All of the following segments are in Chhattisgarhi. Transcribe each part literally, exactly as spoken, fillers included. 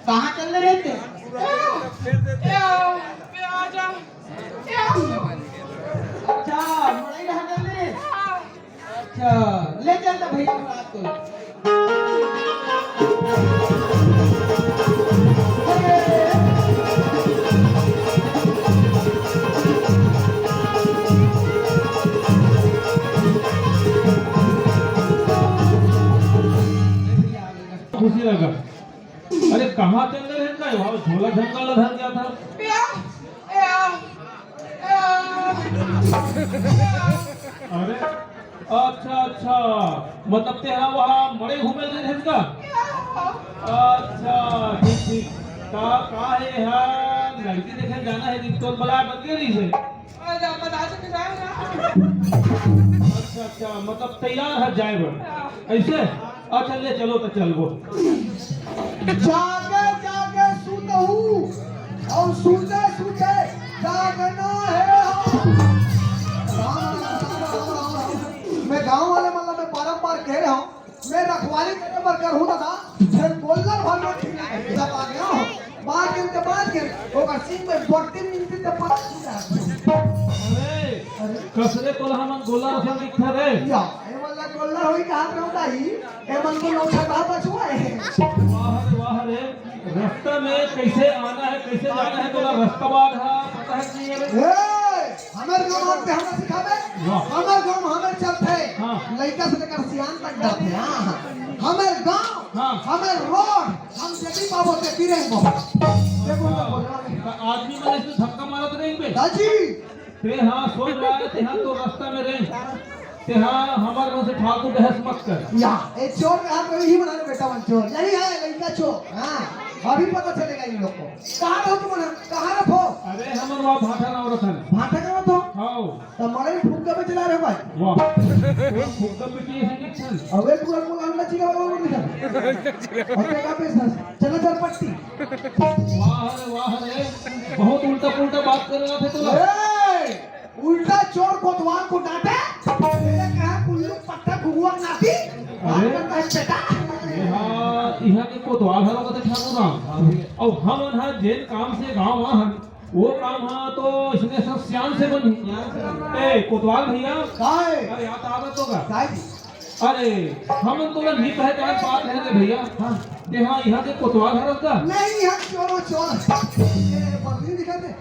कहाँ चल रहे थे? अच्छा, मड़ई रहा चल रहे। अच्छा, ले चल तो भैया रात को। खुशी लगा। अरे, कहाँ चल रहे हैं का? वहाँ झोला जंगल धर गया था। या, या, या। अरे, अच्छा, अच्छा, मतलब तेरा वहाँ मड़ई घूमे गए हैं का? अच्छा, ठीक, ठीक। का, का है यार, लड़की देखे जाना है, दिन तो बला बन गई रही है। अच्छा, अच्छा, मतलब तैयार है जाए बर। ऐसे? अच्छा, ले चलो तो चलबो। जागे जागे सुतहूँ और सुते सुते जागना है। मैं गांव वाले मन ला मैं बारंबार कह रहा हूँ, मैं रखवाली करे बर करहूँ दादा, फिर गोल्लर भर में ठीक है। जब आ गया हूँ, बात गिन के बात गिन, ओकर सिंग में बट्टी मिलती तो पता चल जाता। अरे, अरे। कसरे तोला हमन गोल्लर असन दिखत रे। या, ए वाला गोल्लर होई कहात रहूं दाई, ए मन को नौछा कहा पछुआ है। वाह रे, वाह रे, रास्ता में कैसे आना है, कैसे जाना है, तोला रास्ता बात है, पता है कि नहीं है रे? ए, हमर गांव आते हमर सिखावे, वाह। हमर गांव में हमर चलते, हाँ। लइका से लेकर सियान तक जाते, हाँ। हमर गांव, हाँ। हमर रोड, हम जदी पाबो ते गिरे को। देखो ना बोलना। तो आदमी मन ऐसे धक्का मारत रहेंगे। दाजी। ते हाँ सोच रहा है, ते हाँ तो रास्ता में रहे। ते हाँ हमारे मन से फालतू बहस मत कर। या, ए चोर का हाथ में ही बना लो बेटा, मन चोर। यही है लइका चोर। हाँ, अभी पता चलेगा इन लोग को। कहाँ रहो तुम ना? कहाँ रहो? अरे हमन वहाँ भाटा ना रथन। भाटा का रहो? हाँ। त मड़ई फुग्गा में चला रहे भाई। वाह। फुग्गा में की ऐसे दिखता है? अबे तू हमको लाल मच्छी का वाला बोल दिया। और क्या का पैसा? चला चल पट्टी। वाह रे, वाह रे। बहुत उल्टा पुल्टा बात कर रहा था तोला। ए, उल्टा चोर कोतवाल को डांटे। तेरे कहा कुल्लू पत्ता घुघुआ नाती। बात अरे। करता है बेटा। यहाँ, यहाँ के कोतवाल हरो कथे ठाकुर राम। और हम यहाँ जेन काम से गाँव आ हन, वो काम हाँ तो इसने सब सियान से बनी। ए, कोतवाल भैया। काय? अरे, याद आ रहा तो का? काय जी? अरे, हमन तोला नहीं पहचान पात रहे रे भैया। हाँ। ते हाँ, यहाँ के कोतवाल हरस का? नहीं, हम चोरो चोर। ये बदली दिखा दे।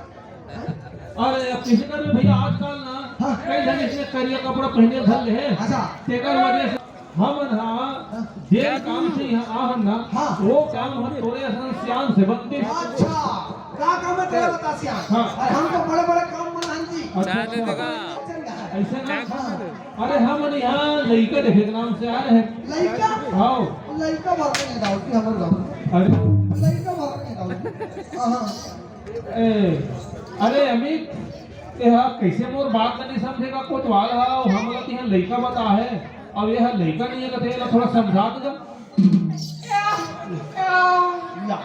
अरे, अब किसी कर भैया आजकल ना, हाँ। कई जने इसने करिया कपड़ा पहने धर ले हैं। अच्छा। तेकर वजह से हमन हा हाँ। जेन काम से यहाँ आ हन ना, हाँ। वो काम हम थोड़े असन सियान से बनते। अच्छा, का काम है तेरा बता सियान? हाँ। अरे हम तो बड़े बड़े काम बना हन जी। अच्छा, अच्छा। चल रहा है। ऐसे ना? हाँ। अरे हमन यहाँ लइका देखे के नाम से आ रहे हैं। लइका? हाँ। लइका भर के नहीं डालती हमर गाँव। अरे। लइका भर के नहीं डालती। हाँ। ए, अरे अमित, ते हा कैसे मोर बात ला नहीं समझेगा? कोतवाल हा, अउ हमला तिहा लइका बता है, अब ये हा लइका नहीं है, तो तेला थोड़ा समझा दे जा। या।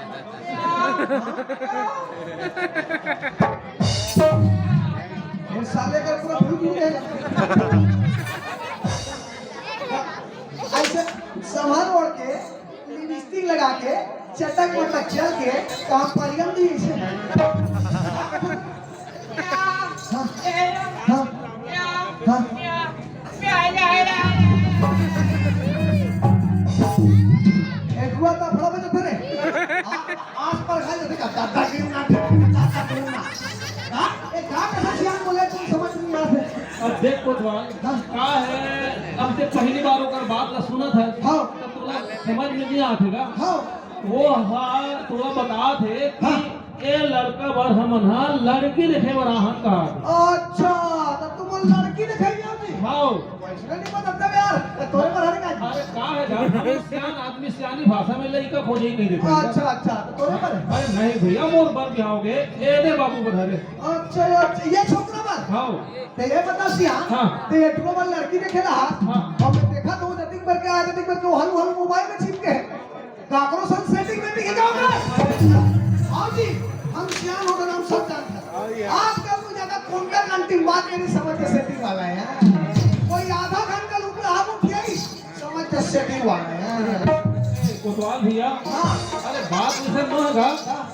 ये साले का पूरा भूत हो गया। ऐसे सामान ओढ़ के लिपस्टिक लगा के, चटक मटक चल के, काम परियम दी इसे। हाँ, हाँ, हाँ। एक हुआ था, फड़ा बजा था रे। आ-, आस पर खा लेते का, दादा गिरना, दादा गिरना। हाँ? ए, का कथा सियान बोले, तुम समझ नहीं आते। अब देख कोतवाल, हाँ। का है, अब से पहली बार ओकर बात ला सुनत है, हाँ। तो तोला समझ में नहीं आते का? हाँ। वो हा, तोला बतात हे कि हाँ। ए लड़का बर हमन हा लड़की देखे बर आहन का। अच्छा, तो तुम लड़की देखे जाओ जी? हाँ। वैसे नहीं पता तब यार, तो तोरे पर हर का। अरे का है यार, हम सियान आदमी सियानी भाषा में लइका खोजे ही नहीं देते। अच्छा, अच्छा, तो तोरे पर है। अरे नहीं भैया, मोर बर क्या हो गए? ए दे बाबू बर हरे। अच्छा, अच्छा, ये छोकरा बर? हाँ। तो ये बता सियान, हाँ। तो ये टुआ बर लड़की देखे ला हा? हाँ। हम देखा तो जतिक बर के आ, जतिक बर के हलू हलू मोबाइल में चिपके है। काकरो संग सेटिंग में दिखे जाओ ना। और हम सियान हो गए, हम सब जानते हैं। आजकल कोई ज्यादा कोंटा कांटी बात नहीं, समझ के सेटिंग वाला है। कोई आधा घंटा लुक रहा, वो किया ही समझ के सेटिंग वाला है। कोतवाल भैया, हाँ। अरे बात वैसे न होगा। हाँ।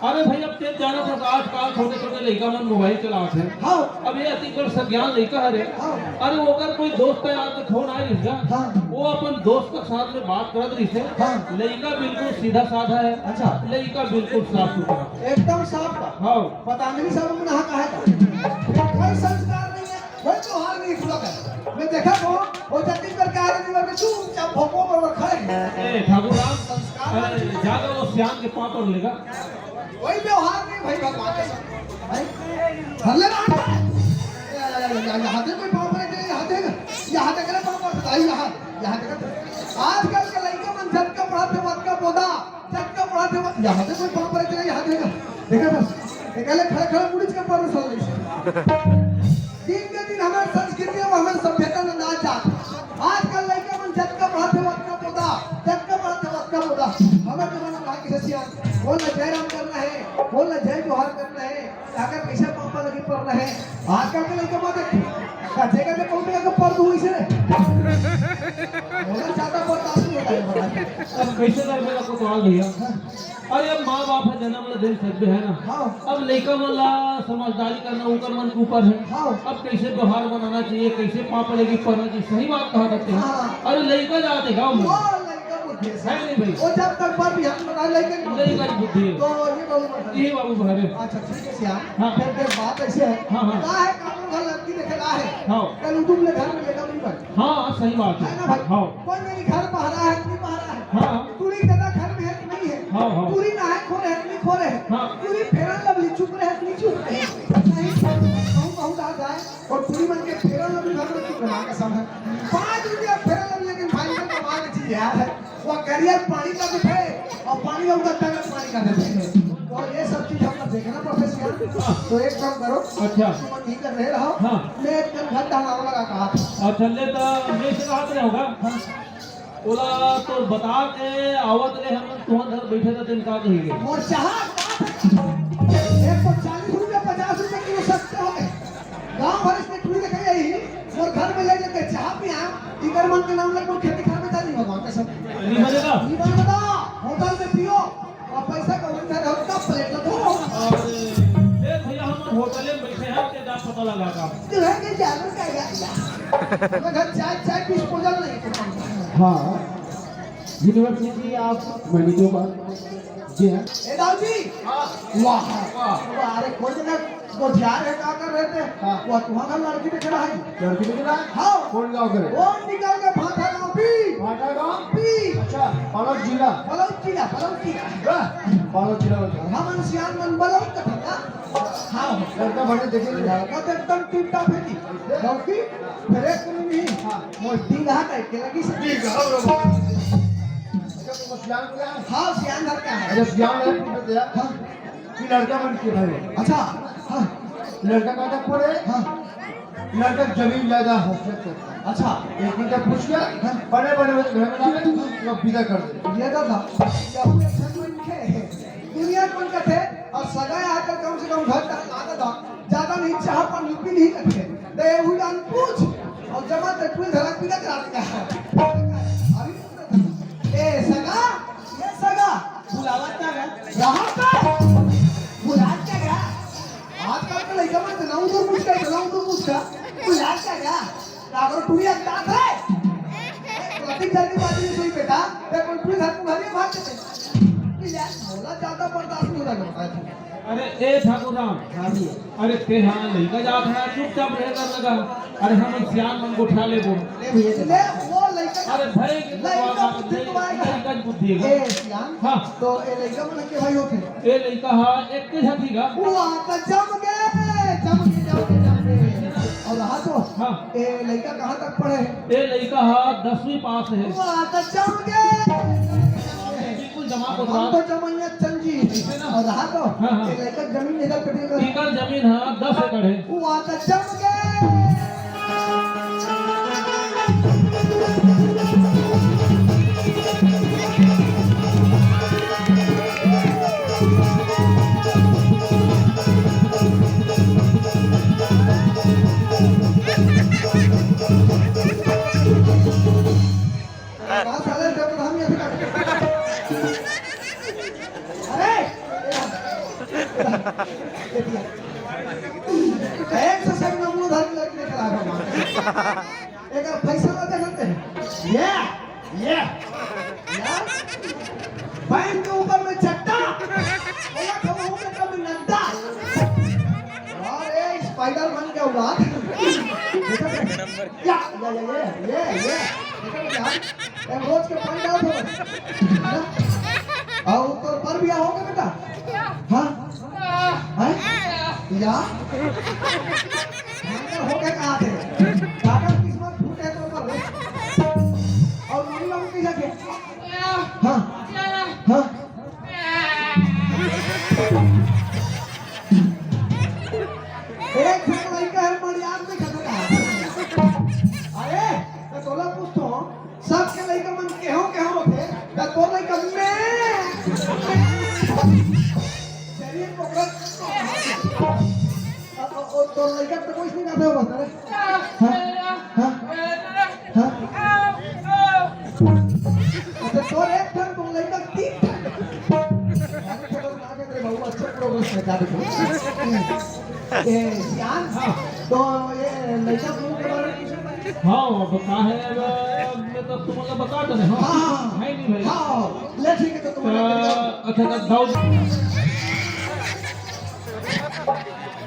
अरे भाई, अब तें जानत हस, आजकल छोटे-छोटे लइका मन मोबाइल चलावत हे। हाँ। अब ये अति बड़ सज्ञान लइका हरे। हाँ। अरे ओकर कोई दोस्त यार के फोन आए रहिस ना। हाँ। वो अपन दोस्त के साथ में बात करत रहिस हे। हाँ। लइका बिल्कुल सीधा साधा है। अच्छा। लइका बिल्कुल साफ सुथरा। एकदम साफ का। हाँ। पता नहीं सब लोग नहा कहा है का। कोई संस्कार नहीं है, कोई त्योहार नहीं खुला कर। मैं देखा वो, वो जल्दी करके आ रहे, मैं चुपचाप भोपो पर खड़े हैं। ए, ठाकुर राम, संस्कार अरे, जाकर वो सियान के पाँव पर लेगा। कोई व्यवहार नहीं भाई, भगवान के साथ। भाई, हल्ले ना हटा। या, या, या, या, यहाँ दे कोई पाँव पर, यहाँ दे, यहाँ दे करे पाँव पर, बताइए यहाँ, यहाँ दे करे। आजकल के लड़के मन झटका पढ़ाते, मत का बोदा, झटका पढ़ाते, मत, यहाँ दे कोई पाँव पर, यहाँ दे, देखा बस, एकले खड़े खड़े मुड़ी के पर सो गई। दिन के दिन हमर संस्कृति अउ हमर सभ्यता नंदात जात। आजकल लइका मन जतका पढ़त हे, ओतका बोदा, जतका पढ़त हे, ओतका बोदा। हमर जमाना में कइसे सियान, बोल ना जय राम करना है, बोल ना जय जोहार करना है, अगर कइसे पापा लगी पढ़ना है। आजकल के लइका मत देख, का जगह में कौन जगह पर तू इसे रे। बोला ज्यादा बर्दाश्त नहीं होता है बड़ा। अब कइसे कर मेरा कोतवाल भैया? हाँ। अरे, अब माँ बाप ह जनम ल दे सकबे, है ना? हाँ। अब लइका मन ला समझदारी करना उकर मन के ऊपर है। हाँ। अब कइसे व्यवहार बनाना चाहिए, कइसे पाँव परे के परना चाहिए, सही बात कहा करते हैं। हाँ। अरे, लइका जाते गाँव में। वो लइका बुद्धि है। है नहीं भाई? वो जब तक पर भी हम बना लइका नहीं बुद्धि। लइका की बुद्धि है। तो ये बाबू बता। ये बाबू बता रहे। अच्छा, ठीक है, श्याम। हाँ। फिर, फिर बात ऐसे है। हाँ, हाँ। का है, कानून घर लड़की देखे ला है। हाँ। कल उठूं ले घर में लेकर नहीं बन। हाँ, सही बात है। है ना भाई? हाँ। कोई मेरी घर पहरा है, नहीं पहरा है। हाँ। पूरी जगह घर में है कि नहीं है? हाँ, हाँ। पूरी ना है, खोरे है कि नहीं खोरे है? हाँ। पूरी फेरन लवली चुप रहे कि नहीं चुप रहे? नहीं, कहूँ, कहूँ कहा जाए, और पूरी मन के फेरन लवली घर में चुप रहा कसम है। पाँच रुपया फेरन लवली, लेकिन भाई ने कमाल की चीज यार है। वो करियर पानी का भी है, और पानी का उधर तक पानी का भी है। तो ये सब चीज हमको देखना पड़ता है यार। तो एक काम करो, अच्छा। तुम यहीं कर रहे रहो। हाँ। मैं एक घंटा आने वाला कहा था। अच्छा, ले तो मैं से कहा रहे होगा। हाँ। ओला तो बता के आवत ले हम तुहर घर बैठे रहते, इनका कही गए। मोर चाहा एक सौ चालीस रुपया, पचास रुपया किलो सस्ते हो गए। गांव भर इसने टूरी देखे यही, मोर घर में ले लेके चाहा पिया, इकर मन के नाम ले मोर खेती खा में जानी भगवान कसम। नहीं बनेगा। नहीं बनेगा, होटल में पियो और पैसा का उधार हो तब प्लेट ला धो। अरे, ए भैया, हम होटल में बैठे हैं, के जा पता लगा का। तू है कि जानू का यार? मैं घर चाय, चाय डिस्पोजल नहीं करता। हाँ। यूनिवर्सिटी आप मैनिटोबा। जी हाँ। ए दाऊ जी। हाँ। वाह। वाह। वाह, अरे कोई ना, वो जा रहे, का कर रहे थे? हाँ। वो तुम्हारा लड़की देख रहा है। लड़की देख रहा है? हाँ। कौन गाँव करे? वो निकल के भाटा गाँव पी। भाटा गाँव? पी। अच्छा, बालोद जिला। बालोद जिला, बालोद जिला। वाह, बालोद जिला बता। हम सियान मन बालोद का था ना? हाँ। लड़का बने देखे नहीं। लड़का तो एकदम टिप टॉप है जी। क्योंकि ब्रेक नहीं। हाँ। मोर डींगा टाइप के लगी से। डींगा, हाँ, बराबर। अच्छा, तो सियान क्या है? हाँ, सियान घर का है। अच्छा, सियान है, तू बता। हाँ। ये लड़का बन के भाई। अच्छा, हाँ। लड़का कहाँ तक पढ़े? हाँ। लड़का जमीन जायदाद हस्तक्षेप करता है। अच्छा। एक दिन तक पूछ गया, हाँ। बड़े बड़े घर में डाले, तो विदा कर दे। ये तो था। ये हम एक छन में लिखे हैं। दुनिया में कथे, और सगा आकर कम से कम घर तक आता था। ज्यादा नहीं, चाह पर यूपी नहीं कथे। दे हुई जान पूछ, और जमा ते टूल धरा पीला करा दिया है। अभी ए सगा, ए सगा, बुलावा क्या गा? रहा का? बुला क्या गा? आजकल के लइका मन इतना उधर पूछ का, इतना उधर पूछ का। बुला क्या गा? अगर टूरी अंदाज है, प्रति जल्दी बात नहीं सोई बेटा, मैं कोई टूरी घर को घर ही भाग देते। मिला, बोला ज्यादा बर्दाश्त नहीं हो रहा है। अरे ए ठाकुर राम, हाँ जी। अरे ते हा लइका जात है, चुपचाप रहे कर लगा। अरे हम सियान मन गोठा लेबो। ले भैया, ले, वो लइका, अरे भाई, लइका बुद्धि तो आएगा। लइका बुद्धि है। ए सियान, हाँ। तो ए लइका मन के भाई होते। ए लइका हा एक के साथी का। वो आता जम गए, जम गए, जम गए, जम गए। और रहा तो, हाँ। ए लइका कहाँ तक पढ़े है? ए लइका हा दसवीं पास है। वो आता जम गए। बिल्कुल जमा हम कोतवाल। तो जमाइया चल जी। ऐसे ना? और रहा तो, हाँ, हाँ। ये लड़का जमीन इधर कटेगा। इधर जमीन, हाँ, दस एकड़ है। वो आता जम गए। एक से सही नमूना धारी लड़की लेकर आ गया। एक पैसा लाते रहते हैं। ये, ये, यार, बैंक के ऊपर में चट्टा, बोला था वो में कभी नड्डा। अरे, स्पाइडरमैन के औलाद। या, या, या, ये, ये, ये। देखो यार, एक रोज के पानी डाल दो। और तोर पर भी होगा बेटा? हाँ? हैं? या? भयंकर हो गए कहा थे? दादा किस्मत फूटे तो पर। और मम्मी बाबू की जगह? हाँ? हाँ? एक झन लइका है, मड़ियार में खतरा। अरे, मैं तोला पूछता हूँ, सबके लइका मन केहो केहो होथे, त तोर लइका में, में। शरीर पकड़ा। अ, अ, अ, तोर लइका तो कुछ नहीं करता होगा, अरे। हाँ? हाँ? हाँ? अच्छा, तोर एक ठन, तोर लइका तीन ठन। अरे, चलो, आगे तेरे बाबू, अच्छा progress है, जा देखो। ए, सियान, हाँ। तो ये लइका लोगों के बारे में कुछ बताइए। हाँ, अब का है, अब मैं तो तुम लोग बता दे रहे हो। हाँ, हाँ, हाँ। है नहीं भाई। हाँ, ले ठीक है, तो तुम लोग तो, अच्छा, तो दाऊद।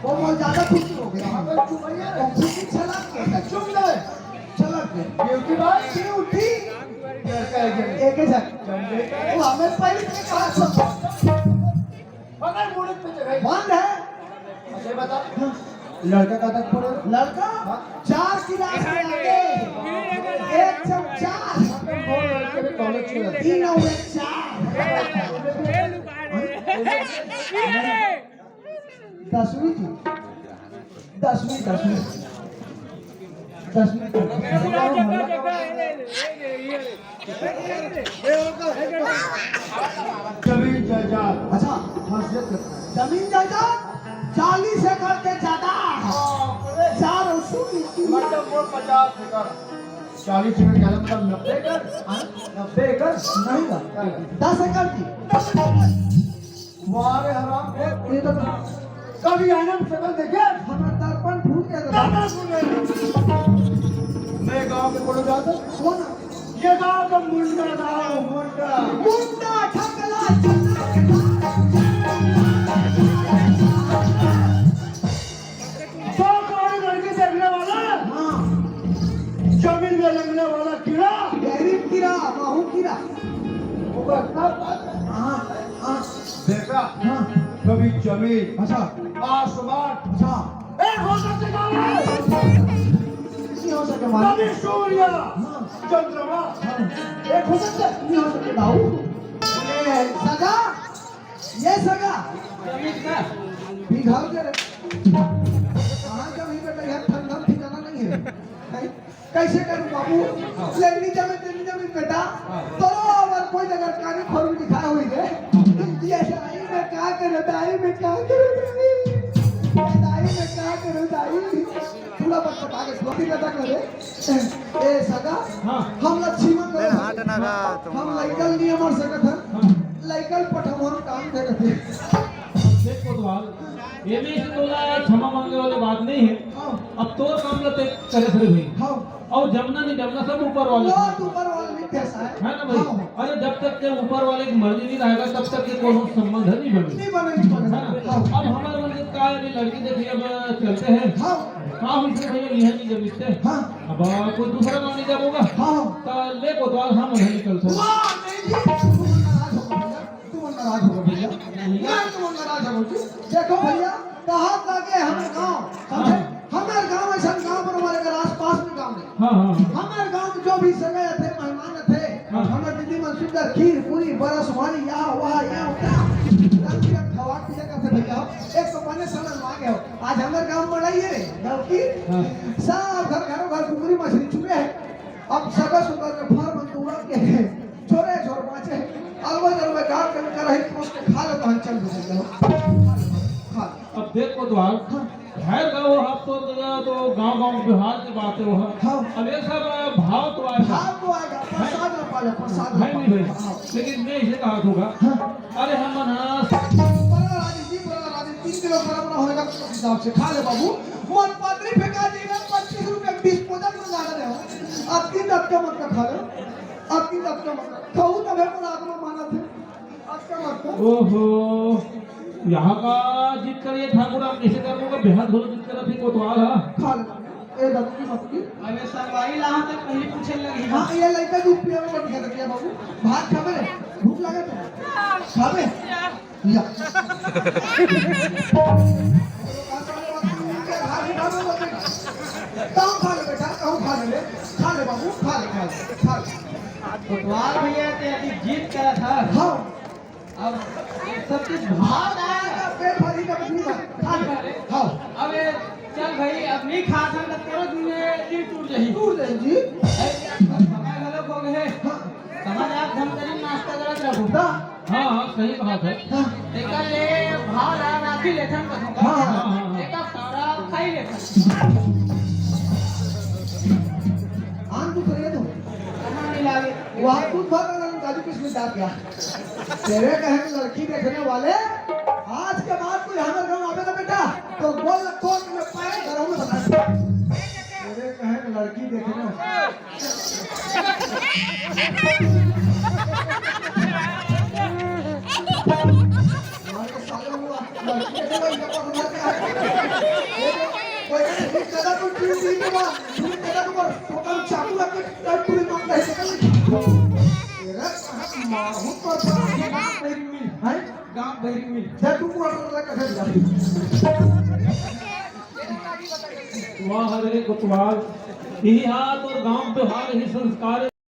वो बहुत ज्यादा खुश हो गया। हाँ, भाई, चुप भैया। वो खुशी छलक गई। चुप ले। छलक गई। ब्यूटी भाई, ब्यूटी। एक ही झन। वो हमें पहले से कहा था। पकड़ मुड़ी पे चढ़ाई। बंद है। अच्छा, बता। लड़का कहाँ तक पढ़े? लड़का हाँ। चार क्लास में आगे। एक सब चार। वो लड़के भी कॉलेज में रहते। तीन और एक चार। दसवीं की। दसवीं, दसवीं। दसवीं की। जमीन जायदाद। अच्छा। खासियत करता है। जमीन जायदाद चालीस एकड़ के ज्यादा। चार और सौ की। मतलब वो पचास एकड़। चालीस एकड़ का मतलब नब्बे एकड़। हाँ? नब्बे एकड़? नहीं बा। दस एकड़ की। वाह रे हराम, ये तो कभी आईना में शकल देखे? हमारा दर्पण फूट गया था। दादा सुन रहे हैं। मैं गांव में बोलो जाता। कौन? ये गांव का मुंडा था, मुंडा। मुंडा, ठकला, चंद्रा के दो करोड़ लड़की देखने वाला। हाँ। जमीन में लगने वाला कीड़ा। गहरी कीड़ा, माहू कीड़ा। वो बस ना बात है। हाँ, हाँ। देखा? हाँ। कभी जमीन, अच्छा। आसमान, अच्छा। एक हो सकते गावे। नहीं हो सके मालिक। कभी सूर्य, हाँ। चंद्रमा, हाँ। एक हो सकते। नहीं हो सके बाबू। ए, सगा, ये सगा। जमीन का? बिघाव दे रे। कहाँ जमीन बेटा, यहाँ ठंडा ठिकाना नहीं है। नहीं? कैसे करूं बाबू? लेनी जमीन, लेनी जमीन बेटा। तोरो अउ कोई जगह कानी खोरू दिखाए हुई रे। ये दाई मैं का करूं, दाई मैं का करूं, दाई? दाई मैं का करूं, दाई? पूरा बच्चा आगे धोती लटक ले रे। ए सगा, हाँ। हम लच्छी मन ए, हाथ ना गा, तुम हम लइकल नहीं मर सकत हन। हाँ। लइकल पठमन काम दे रहे। देख कोतवाल, ये में से तोला क्षमा मांगे वाली बात नहीं है। हाँ। अब तोर काम ला ते करे रे भाई। हाँ। और जमना नहीं जमना सब ऊपर वाले वो के तो ऊपर वाले नहीं कैसा है। है ना भाई? हाँ। अरे जब तक के ऊपर वाले की मर्जी नहीं रहेगा तब तक के कोनो संबंध नहीं बने। नहीं बने, नहीं बने। है ना? हाँ। अब हमारे मन के का है, अभी लड़की देखिए, अब चलते हैं। हाँ। का हुई से भैया, यह नहीं जमीन से। हाँ। अब कोई दूसरा गाँव नहीं जाओगा? हाँ। तो ले कोतवाल, हम नहीं चलते। वाह, नहीं जी, तुम नाराज हो गए। तुम नाराज हो गए भैया। नहीं। मैं तुम नाराज हो गए। देखो भैया, कहा लागे हमर गाँव, समझे? हाँ। हमर गाँव ऐसा गाँव पर हमारे घर आसपास में गाँव नहीं। हाँ, हाँ, हाँ। हमर गाँव में जो भी सगे थे, मेहमान थे, हाँ। हमर दीदी मन सुंदर खीर, पूरी, बरस, वाली, या, वहा, या, उता। रंग बिरंग खवा पीछे करते भैया। एक तो बने समझ में आ गया हो। आज हमर गाँव में लड़ाई है, गाँव की। हाँ। सब घर, घरों घर कुकरी मछली छुपे है। अब सगा सुगा के फर मन तोड़ा के छोरे छोर बाँचे। अलवे जलवे गाँव के कराही परोस के खा लेता है, चल भैया। खा ले। अब देख कोतवाल, हाँ। खैर का वो आप तो, तो गाँव गाँव बिहार की बात है वो। हाँ। अब ये सब भाव तो आएगा। भाव तो आएगा, प्रसाद ना पाले, प्रसाद ना है नहीं पाले। भाई? हाँ। लेकिन मैं इसे कहा दूंगा, हाँ। अरे हम ना बड़ा राजी जी, बड़ा राजी, तीन किलो बड़ा बड़ा होएगा तो हिसाब से खा ले बाबू। मोर पतरी फेंका देगा, पच्चीस रुपया disposal में लगा दे। अतकी दबका मत खा ले, अतकी दबका मत खाऊ, तभे मोर आत्मा मानत हे। अतका मत खा। ओहो, यहाँ का जिद करिए ठाकुर, आप कैसे कर लोगे? बेहद घोर जिद कर रहे कोतवाल है। खा ले, ए दबकी मत की। अबे संगवारी ला तक पहले पूछे लगी। हाँ, ये लड़का दूध पिया में बन गया था क्या बाबू? भात खाबे रे? भूख लगा था? खाबे? या। ताऊ खा ले बेटा, ताऊ खा ले, खा ले बाबू, खा ले, खा ले, खा ले। कोतवाल भैया ते अभी जिद करा था। हाँ। अब ये सब कुछ भाव आएगा, पेट भरी का कुछ नहीं खा ले। हाँ। अब ये चल भाई, अब नहीं खा था तो तेरा दिन में दिल टूट जाही। टूट जाही जी। अरे, अब समय गलत हो गए। हाँ। समझ आप धमतरी नाश्ता गलत रखो। हाँ। हाँ, हाँ, सही बात है। तेकर ले भाव ला राखी लेथन कथों का। हाँ, हाँ, हाँ, हाँ। तेकर सारा खाई लेथन। आन तू खरीदे तो। कहाँ मिला ले? वहाँ दूध भर रहा है, काजू किशमिश डाल दिया। तेरे कहे लड़की देखने वाले, आज के बाद कोई हमारे गाँव आवे ना बेटा, तो बोल कोर्ट में पाए, घरों में बता। तेरे कहे लड़की देखने वाले। गांव भैरी मिल। वाह रे कोतवाल, यही हाल और गांव व्यवहार, यही संस्कार।